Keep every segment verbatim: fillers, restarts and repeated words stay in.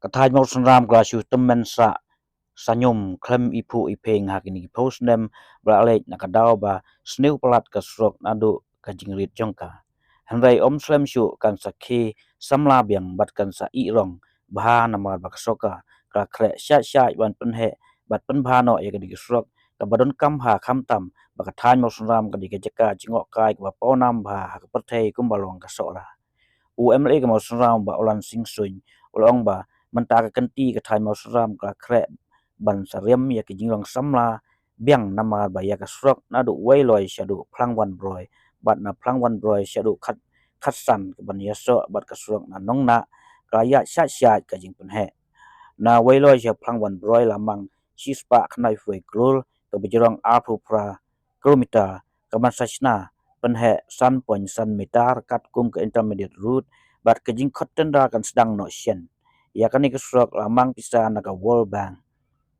Ka thaiñ Mawsynram ka la shu tymmen sah sahñium khlem iphuh iphieng ha kine ki phew snem ba la leit, na ka daw ba sniew palat ka surok naduh ka jingrit jong ka. Hynrei ym slem shuh kan sa khie samla biang bad kan sa ih rong bha, namar ba ka sorkar ka la khreh shait shait ban pynheh bad pynbha noh ïa kane ka surok kaba donkam bha, khamtam ba ka thaiñ Mawsynram ka dei ka jaka jngohkai kaba pawnam bha ha ka pyrthei kumba long ka Sohra. U MLA ka Mawsynram, Bah Ulan Sing Suin, u la ong ba mynta ka kynti ka thaiñ Mawsynram ka la khreh ban sa riam ïa ka jingrong samla biang, namar ba ïa ka surok naduh Weiloi shaduh Phlang Wan Broi bad na Phlang Wan Broi shaduh Khat, Khatsan kaban ïasoh bad ka surok na Nongnah ka la ïaid shait shait ka jingpynheh. Na Weiloi sha Phlang Wan Broi la mang shispah khyndai phew wei klur, kaba jrong arphew phra kilometer, kaban sa shna pynheh san point san meter katkum ka intermediate road, bad ka jingkhot tender kan sdang noh shen. Ïa kane ka surok la mang pisa na ka World Bank.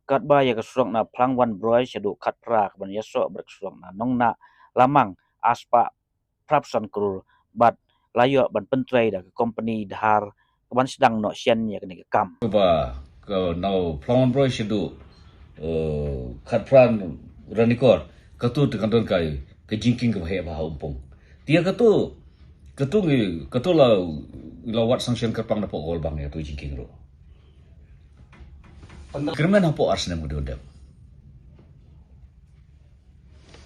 Katba ïa ka surok na Phlang Wan Broi shaduh Khatphra kaban ïasoh bad ka surok na Nongnah la mang arspah phraphew san klur, bad la ïoh ban pyntrei da ka company Dhar kaban sdang noh shen ïa kane ka kam. Kaba ka na Phlang Wan Broi shaduh, eh, Khatphra Ranikor, katu te kan don ka, ka jingkieng kaba heh bha ha Umpung. Te ïa katu, katu ngi, katu la, la wad sanction kyrpang na pok World Bank ïa katu jingkieng ruh. Kyrmen hapoh ar snem ka dei ban dep.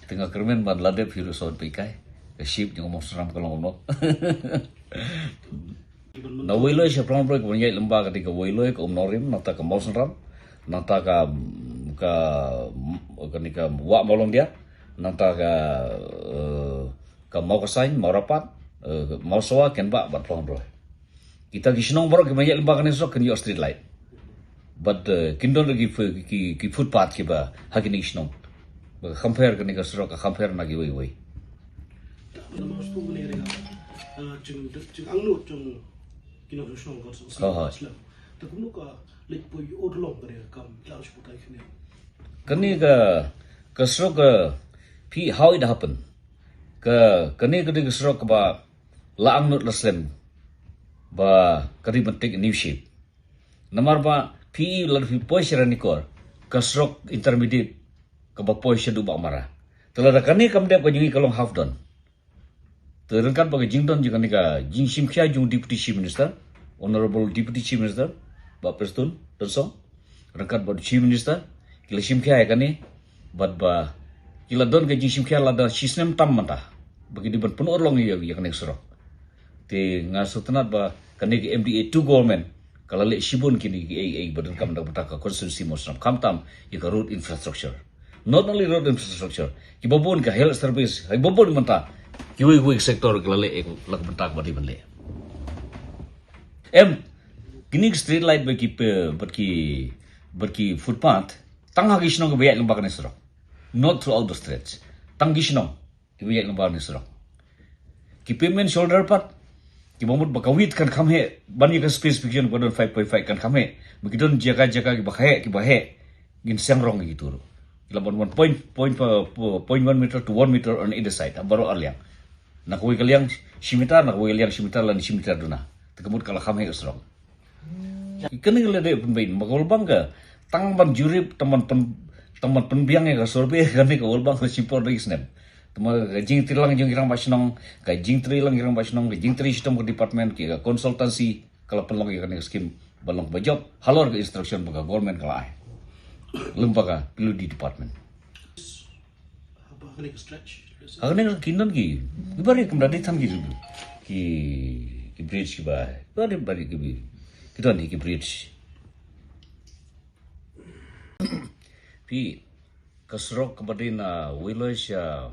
Te nga kyrmen ban la dep hi ruh sa wan peit kai. Ka ship jong ka Mawsynram ka long kumno. Na Weiloi sha Phlang Wan Broi kaban ïaid lyngba ka dei ka Weiloi, ka Umnongrim, nangta ka Mawsynram, nangta ka, ka, kane ka Wah Mawlongdia, nangta ka, eh, ka Mawkasain, Mawrapat, eh, Mawsawa, Kenbah bad Phlang Wan Broi. Kita ki shnong baroh kiban ïaid lyngba kane ka surok kin ïoh street light. Bad, eh, kin don ki, ki, ki footpath kiba ha kine ki shnong. Ba ka compare kane ka surok ka compare na kiwei wei. Namar shu kane ka, eh, jing, jingangnud jong ki nong shnong ka song. Ha, ha. Islam. Te kumno ka leit poi ot long kane ka kam la shu patai kane. Kane ka, ka surok ka phi, how it happen. Ka, kane ka dei ka surok kaba la angnud la slem ba ka dei ban take a new shape. Namar ba phi lada phi poi sha Ranikor, ka surok intermediate kaba poi shaduh Baghmara. Te lada kane kam dep, ka jong ngi ka long half done. Te ryngkat bad ka jingdon jong kane ka jingshim khia jong Deputy Chief Minister, Honorable Deputy Chief Minister Bah Prestone Tynsong, ryngkat bad Chief Minister ki la shim khia ïa kane, bad ba ki la don ka jingshim khia lada shisnem tam mynta ba ki dei ban pynurlong ïa, ïa kane ka surok. Te nga sngewtynnat ba kane ka MDA two government ka la leh shibun kine kiei kiei ba donkam na ka bynta ka constituency Mawsynram, khamtam ïa ka road infrastructure. Not only road infrastructure, kiba bun ka health service, kiba bun mynta kiwei kiwei sector ki la leh, eh, la ka bynta kaba dei ban leh. Em, kine ki street light bad ki, eh, bad ki, bad ki footpath tang ha ki shnong kiba ïaid lyngba kane ka surok. Not throughout the stretch. Tang ki shnong kiba ïaid lyngba kane ka surok. Ki pavement shoulder pat, kiba mut ba ka width kan kham heh, ban ïa ka specification ba don five point five kan kham heh. Ba ki don jaka jaka kiba heh, kiba heh, ngin seng rong ïa kitu ruh. Ki la ban one point, point, uh, point one meter to one meter on either side, ha baroh ar liang. Na kawei ka liang shi meter, na kawei ka liang shi meter lane shi meter duna. Te ka mut ka la kham heh ka surok. Kane ka la dei pynbeit, ba ka World Bank ka tang ban jurip, tang ban pyn, tang ban pynbiang ïa ka survey, kane ka World Bank ka shim por da ki snem. Te ma ka jingtrei lang jong ki rangbah shnong, ka jingtrei lang ki rangbah shnong, ka jingtrei shitom ka department, ki ka consultancy, ka la pynlong ïa kane ka skim ba long ba jop halor ka instruction ba ka government ka la ai lyngba ka PWD department. Haba kane ka stretch, ha kane ka kin don ki, ki bari kumda dei than ki, ki, ki bridge kiba, bari, bari ki bi, ki don ki bridge. Phi, ka surok kaba dei na Weiloi sha,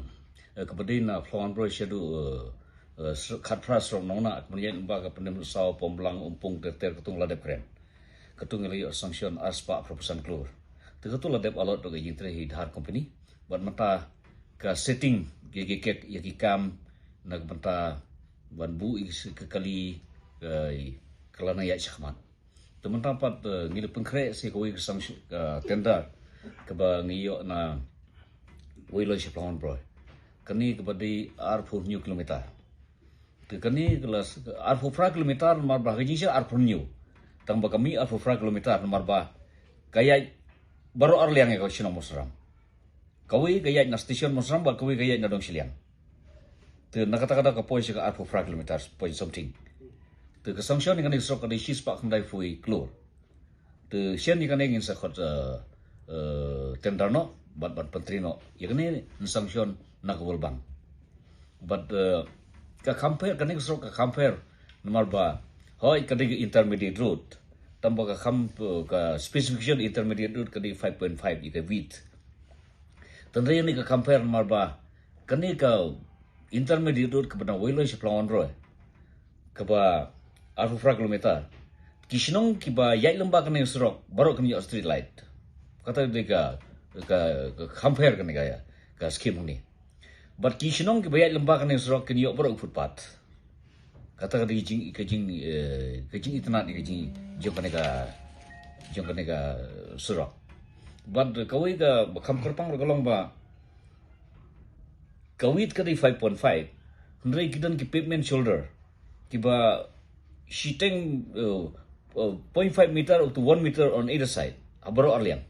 eh, kaba dei na Phlang Wan Broi shaduh, eh, eh, sur-, Khatphra surok Nongnah, kaba ïaid lyngba ka Pyndem Saw, Pamblang, Umpung, Terter, katu la dep kren. Katu ngi la ïoh sanction arspah phraphew san klur. Te katu la dep allot da ka jingtrei hi Dhar Company. Bad mynta ka setting ïa ki kek, ïa ki kam na ka bynta ban buh ïa ka kali, eh, ka la nang ïaid shakhmat. Te mynta pat, eh, ngi la pynkhreh sa kawei ka sanction, ka tender kaba ngi ïoh na Weiloi sha Phlang Wan Broi. Kane kaba dei arphew hynñiew kilometer. Te kane ka la s-, arphew phra kilometer, namar ba ka jingshisha arphew hynñiew. Tang ba ka mih arphew phra kilometer namar ba ka ïaid baroh arliang ïa ka shnong Mawsynram. Kawei ka ïaid na station Mawsynram bad kawei ka ïaid na dong shiliang. Te na kata ka daw ka poi sha ka arphew phra kilometer point something. Te ka sanction ïa kane ka surok ka dei shispah khyndai phew klur. Te shen ïa kane ngin sa khot, eh, eh, tender noh bad ban pyntri noh ïa kane, ngin sanction na ka World Bank. Bad, eh, ka compare, kane ka surok ka compare namar ba hoi ka dei ka intermediate road. Tang ba ka kam, eh, ka specification intermediate road ka dei five point five ïa ka width. Tang ïa kane ka compare namar ba kane ka intermediate road kaba na Weiloi sha Phlangwanroi, kaba arphew phra kilometer. Ki shnong kiba ïaid lyngba kane ka surok baroh kin ïoh street light. Kata dei ka, ka, ka compare kane ka, ka scheme hangne. Bad ki shnong kiba ïaid lyngba kane ka surok kin ïoh baroh footpath. Kata ka dei ka jing, ka jing, eh, ka jingitynnad, ka jing, jong kane ka, jong kane ka surok. Bad kawei kaba kham kyrpang ruh ka long ba ka width ka dei five point five, hynrei ki don ki pavement shoulder kiba shiteng, eh, eh, point five meter up to one meter on either side ha baroh arliang.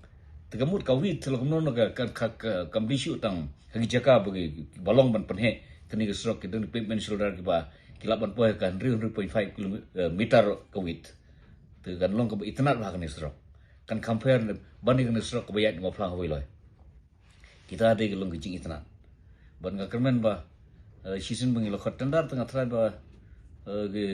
Te ka mut ka width la kumno ka, ka, ka, ka, kam dei shuh tang ha ki jaka ba ki, ba long ban pynheh kane ka surok, ki don ki pavement shoulder kiba ki lah ban poi ha ka hynriew, hynriew point five kilometer, eh, meter ka width. Te kan long kaba itynnad bha kane ka surok. Kan compare ban ïa kane ka surok kaba ïaid na Mawphlang ha Weiloi. Kita dei ka long ka jingitynnad. Bad nga kyrmen ba, eh, shisien ba ngi la khot tender, te nga tharai ba, eh, ki,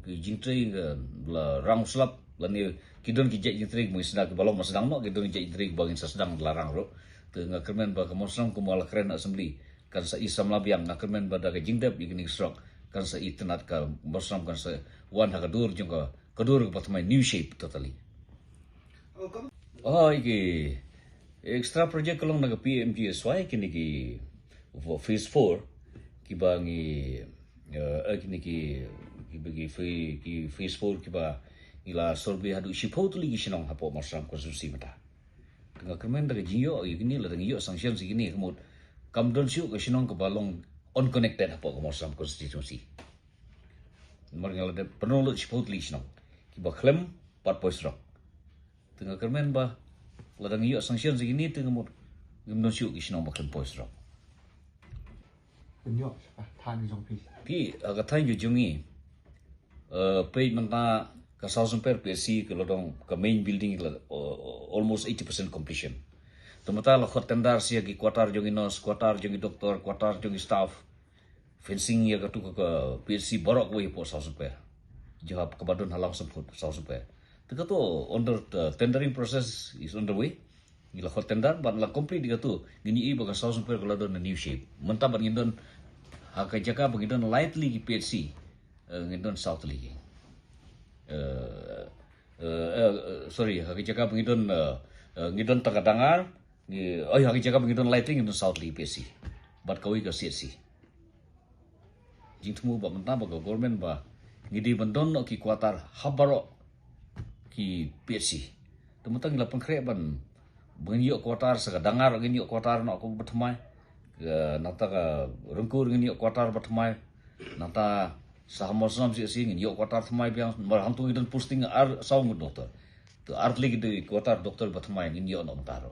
ki jingtrei ka la rang slap, lane ki don ki jait jingtrei ba ngi sdang, kiba long ba sdang noh, ki don ki jait jingtrei ba ngin sa sdang la rang ruh. Te nga kyrmen ba ka Mawsynram kumba la kren assembly kan sa i samla biang, nga kyrmen ba da ka jingdep ïa kane ka surok kan sa itynnad, ka Mawsynram kan sa wan ha ka dur jong ka, ka dur kaba thymmai, new shape totally. Oh, ki extra project ka long na ka P M G S Y, kine ki phase four, kiba ngi, eh, eh, kine ki, kiba ki pha-, ki phase four kiba ngi la survey haduh shiphew tylli ki shnong hapoh Mawsynram constituency mynta. Te nga kyrmen da ka jingïoh ïa kine, lada ngi ïoh sanction ïa kine, ka mut kam don shuh ka shnong kaba long unconnected hapoh ka Mawsynram constituency. Namar ngi la dep pynlong lut shiphew tylli ki shnong kiba khlem pat poi surok. Te nga kyrmen ba lada ngi ïoh sanction ïa kine, te ka mut ngim don shuh ki shnong ba khlem poi surok. Pynïoh, ah, thaiñ jong phi. Phi, ah, ka thaiñ jong ngi. Eh, peit mynta ka South Sumper P H C ka la don ka main building la, eh, almost eighty percent completion. Te mynta la khot tender sa ïa ki quarter jong ki nurse, quarter jong ki doctor, quarter jong ki staff. Fencing ïa katu ka, ka P H C baroh kawei hapoh South Sumper. Jaka kaba don ha Lawngsemput, South Sumper. Te katu under, uh, tendering process is underway. Ngi la khot tender bad la complete ïa katu. Ngin ïohi ba ka South Sumper ka la don na new shape. Mynta bad ngin don ha ka jaka ba ngin don lai tylli ki P H C. Eh, ngin don saw tylli ki. Eh, eh, eh, sorry, ha ka jaka ba ngin don, eh, eh, ngin don tang ka Dangar, ngi, oh, ha ka jaka ba ngin don lai tylli, ngin don saw tylli ki P H C. Bad kawei ka C H C. Jingthmu ba mynta ba ka government ba ngi dei ban don noh ki quarter ha baroh ki P H C. Te mynta ngi la pynkhreh ban, ba ngin ïoh quarter sa ka Dangar, ngin ïoh quarter noh kaba thymmai. Ka, nangta ka Rangkur ngin ïoh quarter ba thymmai. Nangta sa ha Mawsynram C H C ngin ïoh quarter thymmai biang. Namar hangtu ngi don posting ar, saw ngut doctor. Te ar tylli ki dei quarter doctor ba thymmai ngin ïoh noh mynta ruh.